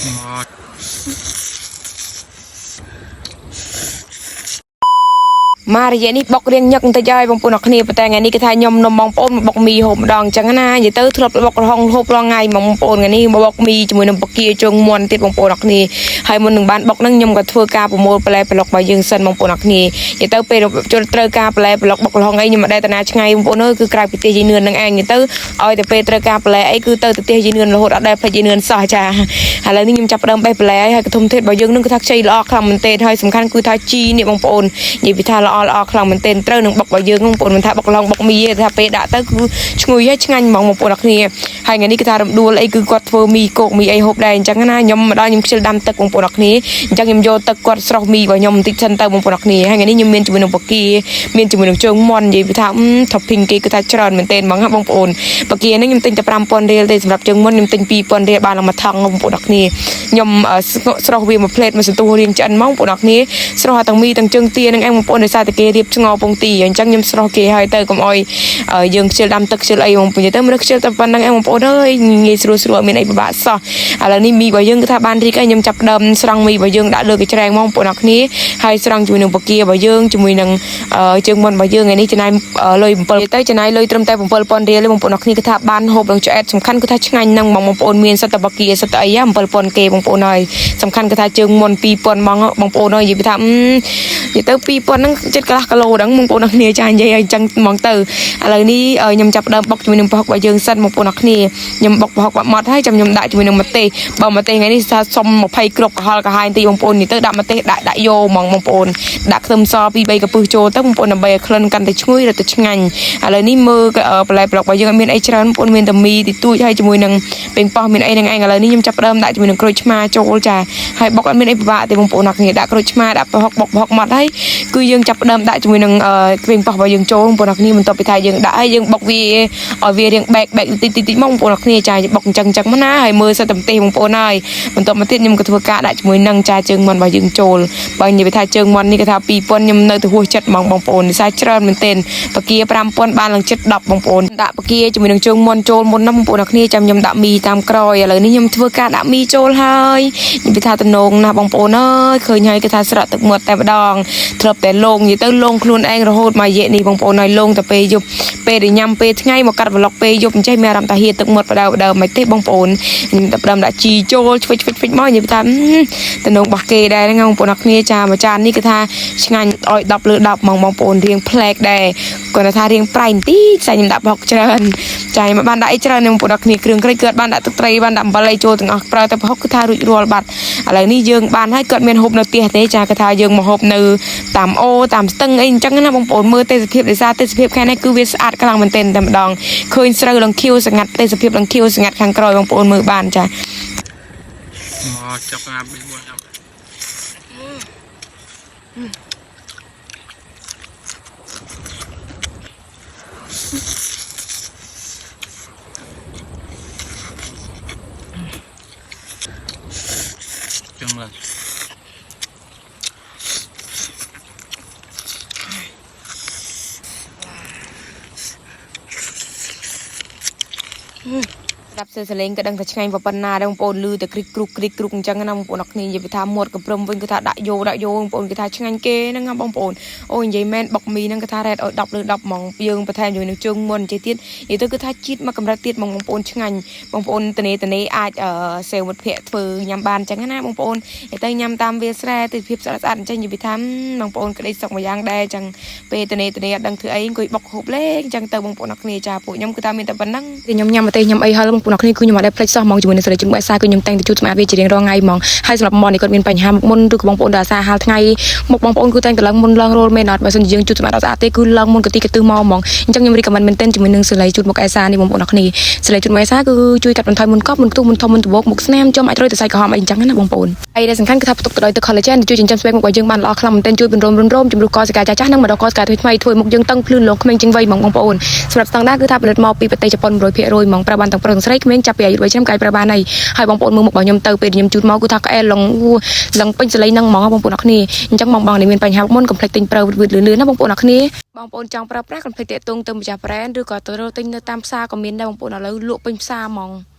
មក មករយៈនេះបុករៀងញឹកបន្តិចហើយបងប្អូនអរគ្នាប៉ុន្តែថ្ងៃនេះគេថាខ្ញុំនំបងប្អូនមកបុកមីហូបម្ដងអញ្ចឹងណានិយាយទៅធ្លាប់បុករហងហូបរាល់ថ្ងៃហ្មងបងប្អូនថ្ងៃនេះមកបុកមីជាមួយនឹងបកាជើងមាន់ទៀតបងប្អូនអរគ្នាហើយមុននឹងបានបុកហ្នឹងខ្ញុំក៏ធ្វើការប្រមូលបន្លែប្លុករបស់យើងសិនបងប្អូនអរគ្នានិយាយទៅពេលជន់ត្រូវការបន្លែប្លុកបុករហងអីខ្ញុំមិនដែលតាណាឆ្ងាយបងប្អូនអើយគឺក្រៅពីផ្ទះយាយនឿនហ្នឹងឯងនិយាយទៅឲ្យតែពេលត្រូវការបន្លែអីគឺទៅទៅផ្ទះយាយនឿនរហូតអត់ដែលផ្លេចយាយនឿនសោះចាឥឡូវនេះខ្ញុំចាប់ផ្ដើមបេះបន្លែហើយកធំធាតុរបស់យើងនឹងគឺថាខ្ចីល្អខ្លាំងមែនទែនហើយសំខាន់គឺថាជីនេះបងប្អូន និយាយពីថាល្អល្អខ្លាំងមែនទែនត្រូវនឹងបុករបស់យើងបងប្អូនមិនថាបុកឡងបុកមីទេថាពេលដាក់ទៅគឺឈ្ងុយហើយឆ្ងាញ់ហ្មងបងប្អូនអរគ្នាហើយថ្ងៃនេះគឺថារំដួលអីគឺគាត់ធ្វើមីគោកមីអីហូបដែរអញ្ចឹងណាខ្ញុំមកដល់ខ្ញុំខ្ជិលដាំទឹកបងប្អូនអរគ្នាអញ្ចឹងខ្ញុំយកទឹកគាត់ស្រោះមីរបស់ខ្ញុំបន្តិចសិនទៅបងប្អូនអរគ្នាហើយថ្ងៃនេះខ្ញុំមានជាមួយនឹងបកាមានជាមួយនឹងជើងមាន់និយាយពីថា topping គេគឺថាច្រើនមែនទែនហ្មងណាបងប្អូនបកានេះខ្ញុំទិញតែ5000រៀលទេសម្រាប់ជើងមាន់ខ្ញុំទិញ2000រៀលបានមកថងបងប្អូនអរគ្នាខ្ញុំស្រោះវាមួយផ្លេតមួយសន្ទុះរៀងឆ្អិនហ្មងបងប្អូនអរគ្នាស្រោះទាំងមីទាំងជើងទានឹងឯងបងប្អូនដោយសារតែគេរៀបឆ្ងល់ពងទីអញ្ចឹងខ្ញុំស្រោះគេឲ្យទៅកុំឲ្យយើងខ្ជិលដាំទឹកខ្ជិលអីបងប្អូនទៅមនុស្សខ្ជិលតែប៉ុណ្្នឹងឯងបងប្អូនអើយងាយស្រួលស្រួលមានអីពិបាកសោះឥឡូវនេះមីរបស់យើងគឺថាបានរីកហើយខ្ញុំចាប់ដើមស្រង់មីរបស់យើងដាក់លើកញ្ច្រែងហ្មងបងប្អូនអរគ្នាហើយស្រង់ជាមួយនឹងបការបស់យើងជាមួយនឹងជើងមុនរបស់យើងថ្ងៃនេះចំណាយលុយ7ទៅចំណាយលុយត្រឹមតែ7000រៀលទេបងប្អូនអរគ្នាគឺថាបានហូបនឹងឆ្អែតសំខាន់គឺថាឆ្ងាញ់ហ្នឹងហ្មងបងប្អូនមានសិតតបកាសិតតអី7000គេបងប្អូនហើយសំខាន់គឺថាជើងមុន2000ហ្មងបងប្អូនអើយនិយាយថានិយាយទៅ2000ហ្នឹងចិត្តកន្លះគីឡូហ្នឹងបងប្អូនអរគ្នាចានិយាយឲ្យអញ្ចឹងហ្មងទៅឥឡូវនេះខ្ញុំចាប់ដើមបុកជាមួយនឹងប្រហុករបស់យើងសិនបងប្អូនអរគ្នាខ្ញុំបុកប្រហុកបាត់ម៉ត់ហើយចាំខ្ញុំដាក់ជាមួយនឹងម្ទេសបើម្ទេសថ្ងៃនេះថាសុំ20គ្រាប់ក្រហល់ក្រហាយបន្តិចបងប្អូននេះទៅដាក់ម្ទេសដាក់ដាក់យកហ្មងបងប្អូនដាក់ខ្ទឹមស2 3កពឹសចូលទៅបងប្អូនដើម្បីឲ្យក្លិនកាន់តែឈ្ងុយរត់ទៅឆ្ងាញ់ឥឡូវនេះមើលបន្លែប្លុករបស់យើងអត់មានអីច្រើនបងប្អូនមានតែមីទីទួចហើយជាមួយនឹងប៉េងប៉ោះមានអីហ្នឹងឯងឥឡូវនេះខ្ញុំចាប់ដើមដាក់ជាមួយនឹងក្រូចឆ្មាចូលចាហើយបុកអត់មានអីពិបាកទេបងប្អូនអរគ្នាដាក់ក្រូចឆ្មាដាក់ប្រហុកបុកប្រហុកម៉ត់ហើយគឺយើងចាប់ដើមដាក់ជាមួយនឹងប៉េងប៉ោះរបស់យើងចូលបងប្អូនអរគ្នាបន្ទាប់ពីថាយើងដាក់ហើយយើងបុកវាឲ្យវារៀងបែកបែកតិចតិចតិចមកបងប្អូនអរគ្នាចាបុកអញ្ចឹងអញ្ចឹងមកណាហើយមើលសិតតែម្ទេសបងប្អូនហើយបន្ទាប់មកទៀតខ្ញុំក៏ធ្វើការដាក់ជាមួយនឹងចាជើងមាន់របស់យើងចូលបើនិយាយថាជើងមាន់នេះគេថា2000ខ្ញុំនៅទៅហួសចិត្តហ្មងបងប្អូននិសាច្រើនមែនទែនបកា5000បានឡើងចិត្ត10បងប្អូនដាក់បកាជាមួយនឹងជើងមាន់ចូលមុនណាបងប្អូនអរគ្នាចាំខ្ញុំដាក់មីតាមក្រោយឥឡូវនេះខ្ញុំធ្វើការដាក់មីចូលហើយនិយាយថាតំណងណាស់បងប្អូនអើយឃើញហើយគេថាស្រក់ទឹកមាត់តែម្ដងធ្លាប់តែលងនិយាយទៅលងខ្លួនឯងរហូតមករយៈនេះបងប្អូនហើយលងតែពេលយប់ពេលដែលញ៉ាំពេលថ្ងៃមកកាត់ប្លុកពេលយប់អញ្ចេះមានអារម្មណ៍ថាហៀទឹកមាត់បដើបដើមិនទេបងប្អូនខ្ញុំតែផ្ដើមដាក់ជីចូលឆ្វិចឆ្វិចឆ្វិចមកនិយាយថាតំណងរបស់គេដែរហ្នឹងបងប្អូនអរគ្នាចាមួយចាននេះគឺថាឆ្ងាញ់ឲ្យ10លើ10ហ្មងបងប្អូនរៀងប្លែកដែរគាត់ថារៀងប្រៃបន្តិចចាខ្ញុំដាក់ប្រហុកច្រើនចាខ្ញុំបានដាក់អីច្រើនបងប្អូនអរគ្នាគ្រឿងក្រៃគឺអត់បានដាក់ទឹកត្រីបានដាក់អំបិលអីចូលទាំងអស់ប្រើតែប្រហុកគឺថារួចរាល់បាត់ឥឡូវនេះយើងបានហើយគាត់មានហូបនៅផ្ទះទេចាគឺថាយើងមកហូបនៅតាមអូតាមស្ទឹងអីអញ្ចឹងណាបងប្អូនមើលទេសភាពដោយសារទេសភាពខែនេះគឺវាស្អាតខ្លាំងមែនទែនតែម្ដងឃើញស្រូវលង្ខៀវស្ងាត់ទេសភាពលង្ខៀវស្ងាត់ខាងក្រោយបងប្អូនមើលបានចា មកចាប់ងាប់4ចាប់ចឹងឡើយ ស្ដាប់សើសលេងក៏ដឹងថាឆ្ងាញ់ប៉ុណ្ណាដែរបងប្អូនលឺតែគ្រិចគ្រុកគ្រិចគ្រុកអញ្ចឹងណាបងប្អូនអរគ្នានិយាយពីថាមាត់កំព្រឹមវិញគឺថាដាក់យោដាក់យោបងប្អូនគឺថាឆ្ងាញ់គេហ្នឹងណាបងប្អូនអូនិយាយមែនបុកមីហ្នឹងគឺថារ៉េតឲ្យ10លើ10ហ្មងយើងបន្ថែមជាមួយនឹងជើងមុននិយាយទៀតនិយាយទៅគឺថាជាតិមកកម្រិតទៀតហ្មងបងប្អូនឆ្ងាញ់បងប្អូនតនេតនេអាចសេវមិត្តភ័ក្ដិធ្វើញ៉ាំបានអញ្ចឹងណាបងប្អូននិយាយទៅញ៉ាំតាមវាស្រែទិភាពស្អាតស្អាតអញ្ចឹងនិយាយពីថាបងប្អូនក្តីសុខមួយយ៉ាងដែរអញ្ចឹងពេលតនេតនេអត់ដឹងធ្វើអីអង្គុយបុកហូបលេងអញ្ចឹងទៅបងប្អូនអរគ្នាចាពួកខ្ញុំគឺថាមានតែប៉ុណ្្នឹងខ្ញុំញ៉ាំម្ទេសញ៉ាំអីហើយបងប្អូនអរគ្នាគឺខ្ញុំអត់ដែលភ្លេចសោះហ្មងជាមួយនឹងសលេជុំបែសាគឺខ្ញុំតែងតែជូតសម្អាតវាជារៀងរាល់ថ្ងៃហ្មងហើយសម្រាប់មុននេះគាត់មានបញ្ហាមុខមុនឬក៏បងប្អូនដែលអាសាហាលថ្ងៃមុខបងប្អូនគឺតែងតែឡើងមុនឡើងរលមែនអត់បើសិនជាយើងជូតសម្អាតអត់ស្អាតទេគឺឡើងមុនកទីកទឹះមកហ្មងអញ្ចឹងខ្ញុំ recommend មែនទែនជាមួយនឹងសលេជូតមុខអេសានេះបងប្អូនអរគ្នាសលេជូតមុខអេសាគឺជួយកាត់បន្ថយមុនកប់មុនខ្ទុះមុនធំមុនត្បូកមុខស្នាមចំអាចរុយទៅសាច់ក្រហមអីអញ្ចឹងណាបងប្អូនហើយដែលសំខាន់គឺថាផ្ទុកទៅដោយទឹក collagen ជួយចិញ្ចឹមស្បែកមុខរបស់យើងបានល្អខ្លាំងមែនទែនជួយពន្រោមរំជំរុះកោសិកាចាស់ចាស់និងម្ដងកោសិកាថ្មីថ្មីធ្វើមុខយើងតឹងភ្លឺលងក្មេងជាងវ័យហ្មងបងប្អូនសម្រាប់ស្តង់ដាគឺថាផលិតមកពីប្រទេសជប៉ុន100%ហ្មងប្រើបានទាំងប្រុសទាំងស្រីក្មេងចាប់ពីអាយុ3ឆ្នាំកាយប្រើបានហើយហើយបងប្អូនមើលមុខរបស់ខ្ញុំទៅពេលខ្ញុំជូតមកគឺថាក្អែលលងលងពេញសលេងហ្នឹងហ្មងបងប្អូនអរគ្នាអញ្ចឹងបងបងនេះមានបញ្ហាមុនកុំភ្លេចទិញប្រើវឺតៗលឿនៗណាបងប្អូនអរគ្នាបងប្អូនចង់ប្រើប្រាស់កុំភ្លេចតាក់ទងទៅម្ចាស់ brand ឬក៏ទៅរកទិញនៅតាមផ្សារក៏មានដែរបងប្អូនឥឡូវលក់ពេញផ្សារហ្មង។